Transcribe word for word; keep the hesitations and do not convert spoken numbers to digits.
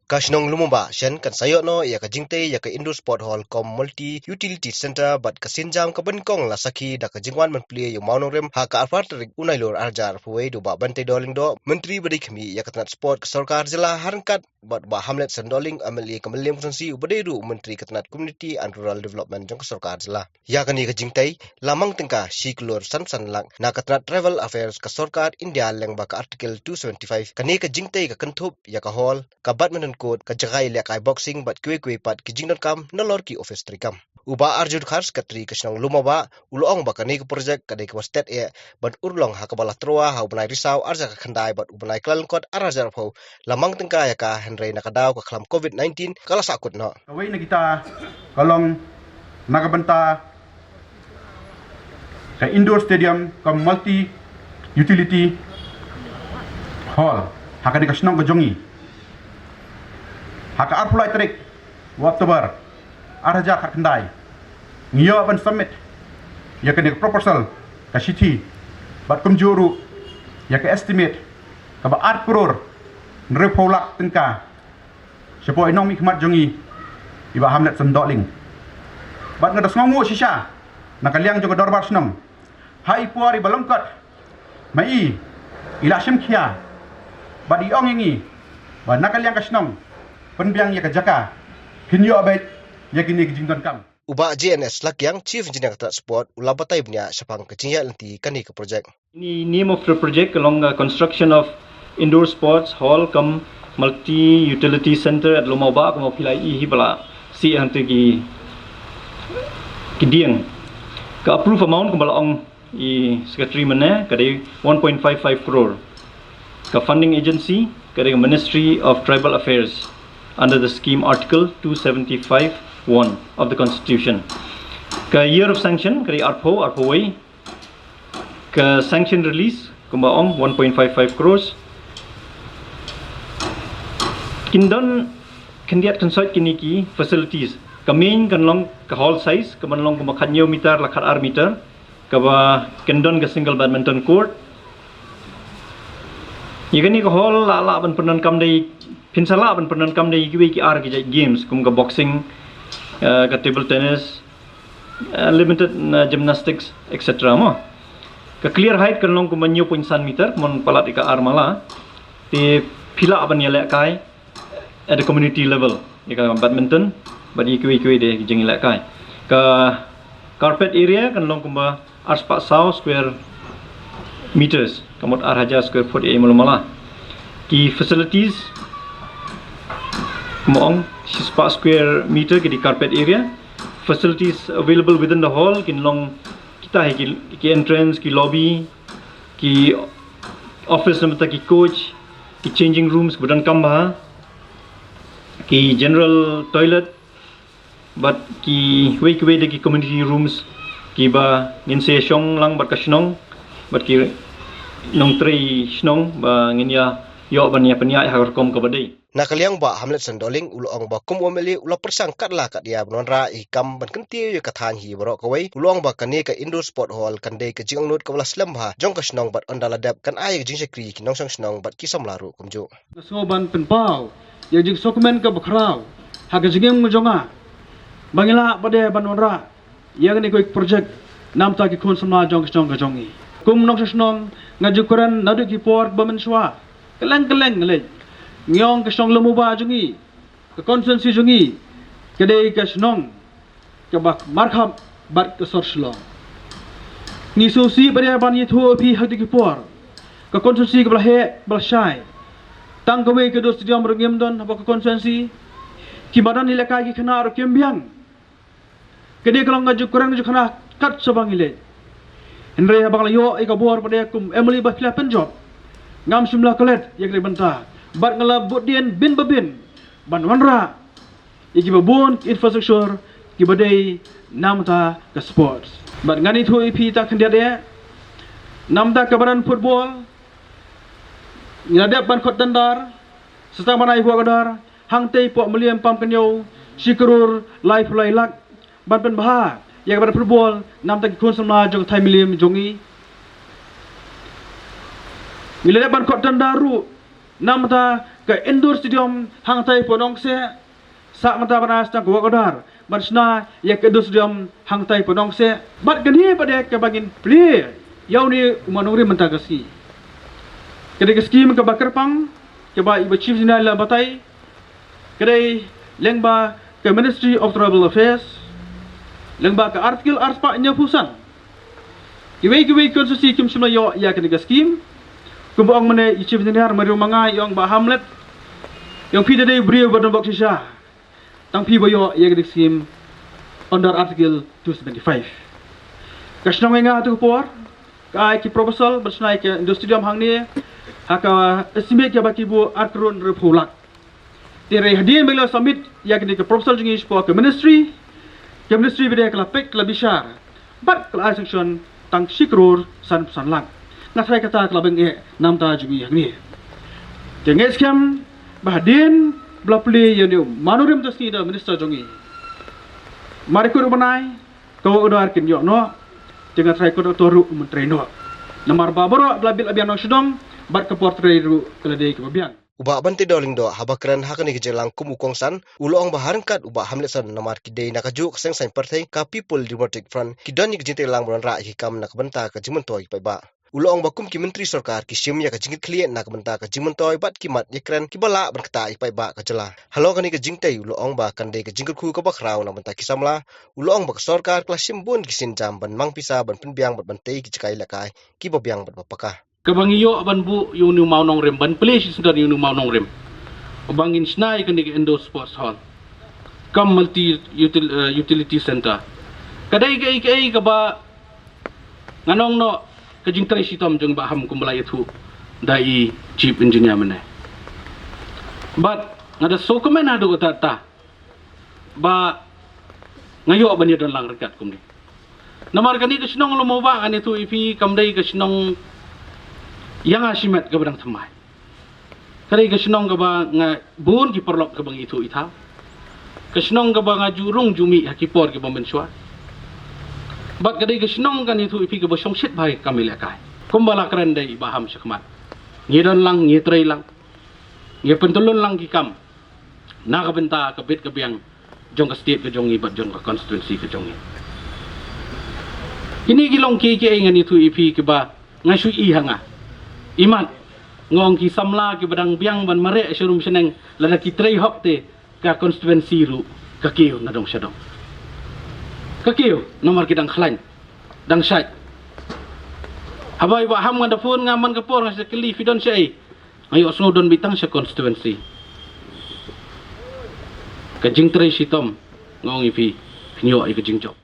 Ka shnong Lumumba shen kan sa ïoh noh ïa ka jingtei ïa ka Indoor Sport Hall kum Multi Utility Center bad ka sienjam kaba nyngkong la sakhi da ka jingwan ban plie ïa u mawnongrim ha ka arphew tarik u Nailur arhajar arphew wei da u Bah Banteidor Lyngdoh, Myntri ba dei khmih ïa ka tnat sport ka sorkar jylla, ha ryngkat bad u Bah Hamletson Dohling, M L A ka Mylliem Constituency, uba dei ruh u Myntri ka tnat Community and Rural Development jong ka sorkar jylla. Ïa kane ka jingtei la mang tyngka shi klur san phew san lak na ka tnat Tribal Affairs ka sorkar India lyngba ka Article two seventy-five. Kane ka jingtei ka kynthup ïa ka hall, ka badminton court, ka jaka ïalehkai boxing bad kiwei kiwei pat ki jingdonkam nalor ki ophis treikam. U Bah Arjun Dkhar, Secretary ka shnong Lumumba, u la ong ba kane ka projek ka dei kaba stet eh ban urlong ha kaba la tyrwa ha u bnai Risaw arhajar khyndai bad u bnai Kyllalyngkot arhajar arphew la mang tyngka ïa ka, hynrei na ka daw ka khlam covid nineteen ka la sahkut noh. Kawei na kita ka long na ka bynta ka indoor stadium ka multi utility hall ha kane ka shnong ka jong ngi. Ha ka arphew lai tarik u October arhajar khatkhyndai ngi ïoh ban submit ïa kane ka proposal, ka shithi, bad kumjuh ruh ïa ka estimate kaba ar klur hynriewphew lak tyngka shapoh i nongmihkhmat jong ngi, i Bah Hamletson Dohling. Bad nga da sngewnguh shisha na ka liang jong ka dorbar shnong ha i por iba lyngkot ma i, i la shim khia bad i ong ïa ngi ba na ka liang ka shnong pynbiang ïa ka jaka, phin ïoh beit ïa kine ki jingdonkam. U Bah J N S Lakiang, Chief Engineer ka tnat sport, u la batai bniah shaphang ka jingïaid lynti kane ka projek. The name of the project ka long, uh, construction of indoor sports hall cum multi utility center at Lumumba, kumba phi la i hi ba la sih hangta ki, ki dieng. Ka approve amount kumba la ong i Secretary mynne ka dei one point five five crore. Ka funding agency ka dei ka Ministry of Tribal Affairs under the scheme Article two seventy-five one of the Constitution. Ka year of sanction ka dei arphew, arphew wei. Ka sanction release kumba ong one point five five crores. Kin don khyndiat khynsoit kine ki facilities. Ka main kan long ka hall size, kaban long kumba khathynñiew meter la khatar meter, kaba kan don ka single badminton court. Ïa kane ka hall la lah ban pyndonkam da i, phin sa lah ban pyndonkam da i kiwei ki ar ki jait games kum ka boxing, eh, ka table tennis, eh, limited, eh, gymnastics, et cetera mo. Ka clear height kan long kumba hynñiew point san meter, mon palat ïa ka ar mala. Te phi lah ban ïalehkai at the community level ïa ka badminton bad ïa kiwei kiwei de ki jingïalehkai. Ka carpet area kan long kumba arspah saw square meters, ka mut arhajar square foot ïa i malu mala. Ki facilities kumba ong shispah square meter ki dei carpet area. Facilities available within the hall kin long kita hi ki, ki entrance, ki lobby, ki office namar ki coach, ki changing rooms ba donkam bha, ki general toilet, bad kiwei kiwei de ki community rooms kiba ngin sa ïa shong lang bad ka shnong bad ki nongtrei shnong ba ngin ïa ïoh ban ïa pynïaid ha ka rukom kaba dei. Na ka liang Bah Hamletson Dohling u la ong ba kum u M L A u la pyrshang katba lah katba ïa ban wanrah ïa ki kam ban kyntiew ïa ka thaiñ hi baroh kawei. U la ong ba kane ka indoor sport hall kan dei ka jingangnud kaba la slem bha jong ka shnong bad ynda la dep kan ai ïa ka jingshakri ïa ki nongshong shnong bad ki samla ruh kumjuh. Nga sngew ban pynpaw ïa ka jingsngewkmen kaba khraw ha ka jingim jong nga ba ngi lah pat de ban wanrah ïa kane ka project namar ki khun samla jong ka shnong ka jong ngi. Kum nongshong shnong nga ju kren naduh ki por ba mynshuwa. Kylleng kylleng ngi leh, ngi ong ka shnong Lumumba jong ngi, ka constituency jong ngi ka dei ka shnong kaba markhap bad ka sor Shillong. Ngi sngewsih pat de ban ïathuh ïa phi ha kito ki por, ka constituency kaba la heh ba la shai, tang kawei ka dor stadium ruh ngim don hapoh ka constituency. Kiba don ïalehkai ki khynnah ruh kim biang. Kane ka long nga ju kren nga ju khynnah kat shaba ngi leh. Hynrei haba nga la ïoh ïa ka bor pat de kum M L A ba phi la pynjop, ngam shym la klet ïa kane ka bynta bad nga la bud dien bin ba bin ban wanrah ïa kiba bun ki infrastructure kiba dei namar ka sports. Bad ngan ïathuh ïa phi tang khyndiat eh, namar kaba don football ngi la dep ban khot tender, sa tang ban ai hapoh ka dor, hangtei hapoh Mylliem Pamkynñiew, shi klur laiphew lai lak ban pynbha ïa kaba don football namar ki khun samla jong ka thaiñ Mylliem jong ngi. Ngi la dep ban khot tender ruh namar Ka indoor stadium hangtai Pyndongseh, sa mynta ban ai sdang ka work order ban shna ïa ka indoor stadium hangtai Pyndongseh. Bad kane pat de kaba ngin plie ïa une u mawnongrim mynta ka sngi. Ka dei ka skim kaba kyrpang kaba i ba Chief Engineer la batai, ka dei lyngba ka Ministry of Tribal Affairs, lyngba ka Article arspah hynñiewphew san. Kiwei kiwei ki constituency kim shym la ïoh ïa kane ka skim. Kumba ong mynne i Chief Engineer, ma riew ma nga i ong Bah Hamlet, i ong phi te dei briew ba don bok shisha, tang phi ba ïoh ïa kane ka skim under Article two seventy-five. Ka shnong ïa nga ha tu ka por ka ai ki proposal ban shna ïa ka indoor stadium hangne ha ka estimate kaba ki buh ar klur hynriewphew lak. Te hynrei hadien ba ngi la submit ïa kane ka proposal jong ngi shapoh ka ministry, ka ministry ba de ka la peit, ka la bishar bad ka la ai sanction tang shi klur sanphew san lak. Nga tharai kata ka la bang eh na bynta jong ngi hangne. Te nga ngeit skhem ba hadien ba la plie ïa une u mawnongrim mynta ka sngi da u minister jong ngi, mar ïa kut u bnai ka work order kin ïoh noh. Te nga tharai contractor ruh un trei noh, namar ba baroh ba la bit la biang nongshong shnong bad ka por trei ruh ka la dei kaba biang. U Bah Banteidor Lyngdoh haba kren ha kane ka jingialang kum u kongsan, u la ong ba ha ryngkat u Bah Hamletson namar ki dei na kajuh ka seng saiñ pyrthei ka People Democratic Front, ki don ïa ka jingtreilang ban wanrah ïa ki kam na ka bynta ka jingmyntoi ki paidbah. U la ong ba kum ki myntri sorkar ki shim ïa ka jingkitkhlieh na ka bynta ka jingmyntoi bad ki mat ïakren kiba lah ban ktah ïa ki paidbah ka jylla. Halor kane ka jingtei u la ong ba kan dei ka jingkyrkhu kaba khraw na ka bynta ki samla. U la ong ba ka sorkar ka la shim bun ki sienjam ban mang pisa ban pynbiang bad ban tei ki jaka ïalehkai kiba biang bad ba paka. Kaba ngi ïoh ban buh ïa une u mawnongrim, ban plie shisyndon ïa une u mawnongrim, ba ngin shna ïa kane ka indoor sports hall cum multi util-, eh, utility center, ka dei kaei kaei kaba ngan ong noh ka jingtrei shitom jong i Bah Ham kumba la ïathuh da i Chief Engineer mynne. Bad nga da sngewkmen haduh katta katta ba nga ïoh ban ïadon lang ryngkat kumne. Namar kane ka shnong Lum U Bah, ngan ïathuh ïa phi, kam dei ka shnong ïa nga shimet kaba dang thymmai. Ka dei ka shnong kaba nga bun ki paralok kaba ngi ithuh ithaw. Ka shnong kaba nga ju rung ju mih ha ki por kiba mynshuwa. Bad ka dei ka shnong, ngan ïathuh ïa phi, kaba shongshit bha ïa ka kam ïalehkai. Kumba la kren da i Bah Ham shakhmat, ngi don lang, ngi trei lang, ngi pyntyllun lang ki kam na ka bynta ka bit ka biang jong ka state ka jong ngi bad jong ka constituency ka jong ngi. Kine ki long kiei kiei, ngan ïathuh ïa phi, kiba nga shu ïohi ha nga. Imat, nga ong, ki samla kiba dang biang ban mareh sha rum sha neng, lada ki trei hok te ka constituency ruh ka kiew na dong sha dong. Ka kiew namar ki dang khlaiñ, dang shait. Haba i Bah Ham nga da phone, nga man ka por nga sa kylli, phi don shaei? Nga ïohsngew don beit tang sha constituency. Ka jingtrei shitom, nga ong ïa phi, phin ïoh ïa ka jingjop.